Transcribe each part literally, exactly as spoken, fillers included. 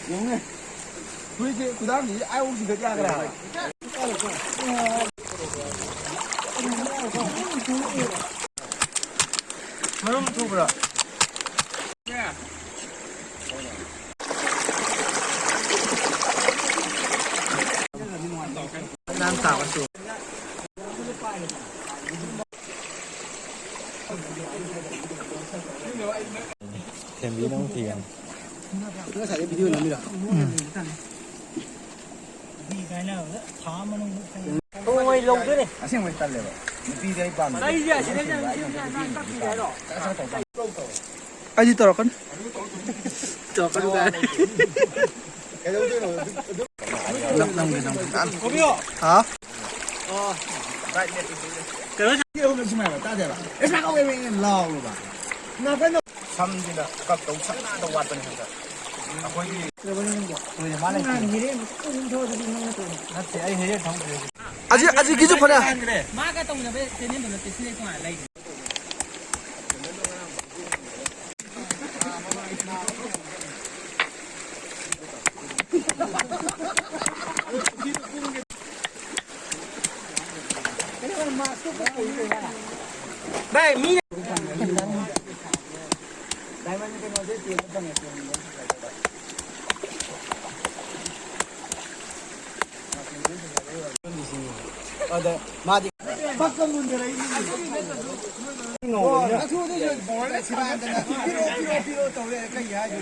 ꯌꯦꯡꯉꯨꯅꯦ, ꯍꯨꯏꯁꯦ ꯈꯨꯗꯥꯡꯁꯤꯗꯤ ꯑꯥ ꯌꯧ ꯆꯤꯡꯈꯠ ꯌꯥꯈ꯭ꯔꯦ ꯍꯥꯏꯕ꯫ ꯃꯔꯨꯝ ꯊꯨꯕ꯭ꯔꯥ? ꯅꯪ ꯇꯥꯕ ꯇꯨ꯫ ꯊꯦꯝꯕꯤꯅ ꯑꯃꯨꯛ ꯊꯤꯒꯅꯤ꯫ ꯅꯪ ꯉꯁꯥꯏꯗꯩ video ꯅꯝꯃꯤꯔꯣ? ꯎꯝ꯫ ꯅꯣꯡꯃꯩ ꯂꯧꯗꯣꯏꯅꯦ꯫ ꯑꯁꯦꯡꯕꯩ ꯇꯜꯂꯦꯕ꯫ ꯅꯨꯄꯤꯗꯤ ꯑꯩ ꯄꯥꯝꯗꯦ꯫ ꯑꯩꯗꯤ ꯑꯁꯤꯗ ꯅꯪ ꯌꯨꯝ ꯌꯥꯝ ꯀꯛꯄꯤꯒꯦ ꯍꯥꯏꯔꯣ? ꯑꯩꯗꯤ ꯇꯧꯔꯛꯀꯅꯤ꯫ ꯇꯧꯔꯛꯀꯅꯨ ꯀꯥꯏ꯫ ꯅꯝ-, ꯅꯝꯒꯦ, ꯅꯝꯒꯦ꯫ ꯍꯥ? ꯀꯩꯅꯣ ꯁꯤ ꯑꯍꯨꯝꯂꯛ ꯁꯨꯃꯥꯏꯅ ꯇꯥꯗꯦꯕ꯫ ꯑꯦꯁ ꯀꯧꯋꯦ ꯃꯤ ꯂꯥꯎꯔꯕ꯫ ꯅꯥꯀꯟꯗ ꯁꯝꯁꯤꯅ ꯀꯛꯇꯧ ꯁꯝ ꯉꯥꯛꯇ ꯋꯥꯠꯄꯅꯦ ꯍꯟꯗꯛ꯫ ꯑꯩꯈꯣꯏꯒꯤ ꯍꯣꯏꯅꯦ, ꯃꯥ ꯂꯩꯇꯦ꯫ ꯅꯠꯇꯦ, ꯑꯩ ꯍꯦꯔꯦꯟ ꯊꯝꯗ꯭ꯔꯦ꯫ ꯑꯖꯤꯠ, ꯑꯖꯤꯠꯀꯤꯁꯨ ꯐꯅ ꯃꯥꯒ ꯇꯧꯅꯕ channelꯗꯨ ꯅꯠꯇꯦ, ꯁꯤꯗꯩ ꯇꯣꯉꯥꯟꯅ ꯂꯩ꯫ ꯚꯥꯏ, ꯃꯤꯅ ꯑꯗ ꯃꯥꯗꯤ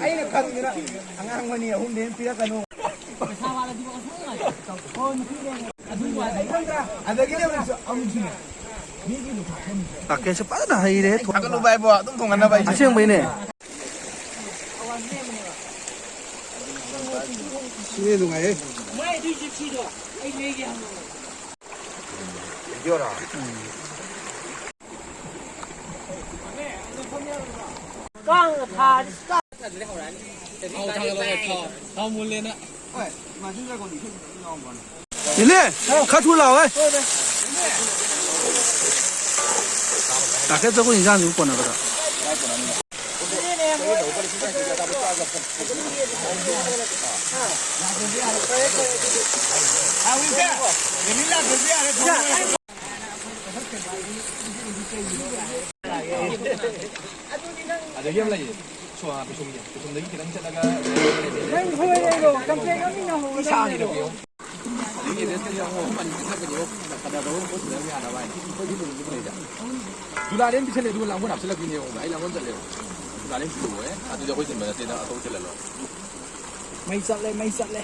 ꯑꯩꯅ ꯈꯪꯗꯅ ꯑꯉꯥꯡ ꯑꯅꯤ ꯑꯍꯨꯝꯗꯤ ꯄꯤꯔꯛꯀꯅꯨ꯫ ꯑꯗꯒꯤꯗꯤ ꯑꯃꯨꯛꯁꯨ, ꯑꯃꯨꯛꯁꯨꯅꯦ, ꯃꯤꯒꯤ ꯂꯨꯈꯥꯛ ꯈꯟꯕꯁꯦ꯫ ꯔꯥꯀꯦꯁꯁꯨ ꯐꯖꯅ ꯍꯩꯔꯦ ꯊꯣꯡꯕ꯫ ꯊꯥꯒꯠꯂꯨ ꯚꯥꯏ ꯏꯕꯣ, ꯑꯗꯨꯝ ꯊꯣꯡꯒꯠꯅꯕ ꯑꯩꯁꯦ꯫ ꯑꯁꯦꯡꯕꯩꯅꯦ꯫ ꯁꯤꯅ ꯅꯨꯡꯉꯥꯏꯍꯦ꯫ ꯀꯥꯡꯅ ꯊꯥꯔꯗꯤ ꯊꯥꯎ ꯊꯥꯒꯠꯂꯣ, ꯊꯥꯎ, ꯊꯥꯎ ꯃꯨꯜꯂꯦꯅ꯫ ꯏꯅꯦ, ꯈꯔ ꯊꯨꯅ ꯂꯥꯛꯑꯣꯍꯦ꯫ ꯉꯥꯛꯇ ꯑꯩꯈꯣꯏ ꯏꯟꯖꯥꯡꯁꯤꯕꯨ ꯀꯣꯟꯅꯒꯗ꯭ꯔꯥ? ꯑꯗꯒꯤ ꯑꯃ ꯂꯩꯌꯦ꯫ ꯁꯣ-, ꯑꯥ, ꯄꯤꯁꯨꯝꯒꯤ꯫ ꯄꯤꯁꯨꯝꯗꯒꯤ ꯈꯤꯇꯪ ꯆꯠꯂꯒ ꯅꯪ ꯁꯣꯏꯔꯦ, ꯀꯝꯄ꯭ꯂꯦꯟ ꯑꯃ ꯏꯟꯅ ꯍꯧꯒꯗꯕꯅꯦ꯫ ꯁꯥꯡꯉꯤꯗꯣ ꯌꯦꯡꯉꯣ꯫ ꯑꯗꯒꯤ ꯔꯦꯁꯇꯨꯗꯤ ꯑꯃꯨꯛ ꯑꯍꯨꯝ ꯃꯔꯤ ꯆꯠꯈ꯭ꯔꯗꯤ ꯑꯃꯨꯛ ꯀꯗꯔ ꯇꯧꯕ ꯈꯣꯠꯇꯅ ꯌꯥꯗꯕ ꯍꯥꯏꯅ꯫ ꯑꯩꯈꯣꯏꯗꯤ ꯂꯨꯕꯗꯤ ꯂꯩꯗ꯫ ꯖꯨꯂꯥꯂꯦꯟ ꯄꯤꯁꯜꯂꯦ, ꯑꯗꯨꯒ ꯂꯥꯡꯒꯣꯜ ꯍꯥꯞꯆꯜꯂꯛꯄꯤꯅꯦ꯫ ꯑꯩ ꯂꯥꯡꯒꯣꯜ ꯆꯠꯂꯦꯕ꯫ ꯖꯨꯂꯥꯂꯦꯟ ꯄꯤꯁꯜꯂꯛꯑꯣꯍꯦ꯫ ꯑꯗꯨꯗꯤ ꯑꯩꯈꯣꯏ ꯆꯤꯟꯕ ꯅꯠꯇꯦ, ꯅꯪ ꯑꯇꯣꯞꯄ ꯆꯤꯜꯍꯜꯂꯣ꯫ ꯃꯩ ꯆꯠꯂꯦ, ꯃꯩ ꯆꯠꯂꯦ꯫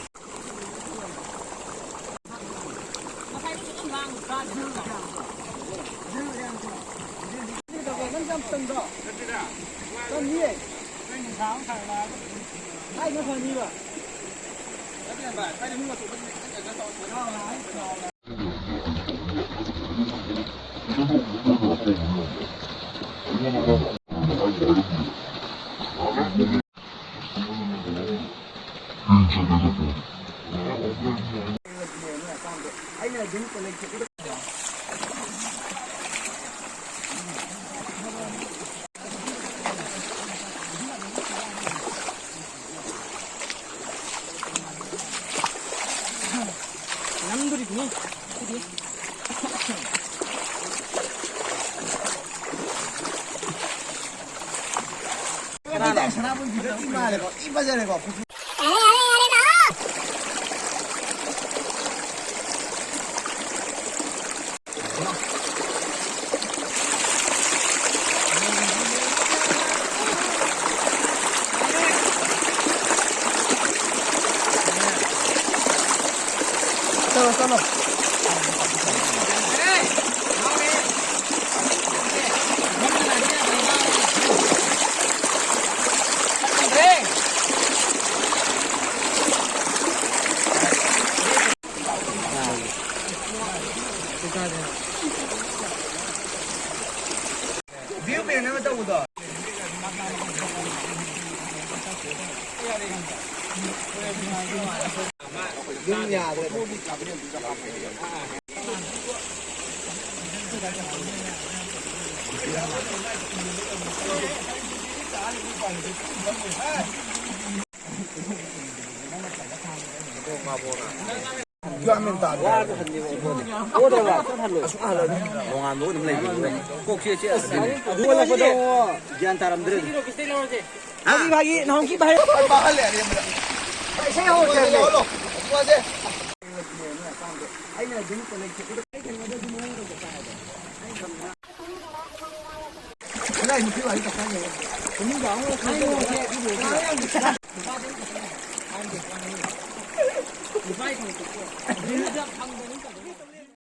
ꯒ꯭ꯌꯥꯟ ꯃꯦꯟ ꯇꯥꯗꯦ꯫ ꯅꯣꯡꯉꯥꯟꯕꯒ ꯑꯗꯨꯝ ꯂꯩꯕꯤꯗꯨꯗ ꯀꯣꯛꯁꯦ ꯆꯤꯛꯑ ꯑꯗꯨ ꯑꯣꯜꯂꯛꯄꯗ ꯒ꯭ꯌꯥꯟ ꯇꯥꯔꯝꯗ꯭ꯔꯦ꯫ ꯐꯥꯒꯤ ꯐꯥꯒꯤ ꯅꯍꯥꯟꯒꯤ ꯚꯥꯏ꯫ ꯏꯁꯩ ꯍꯧꯔꯛꯇ꯭ꯔꯕꯅꯦ꯫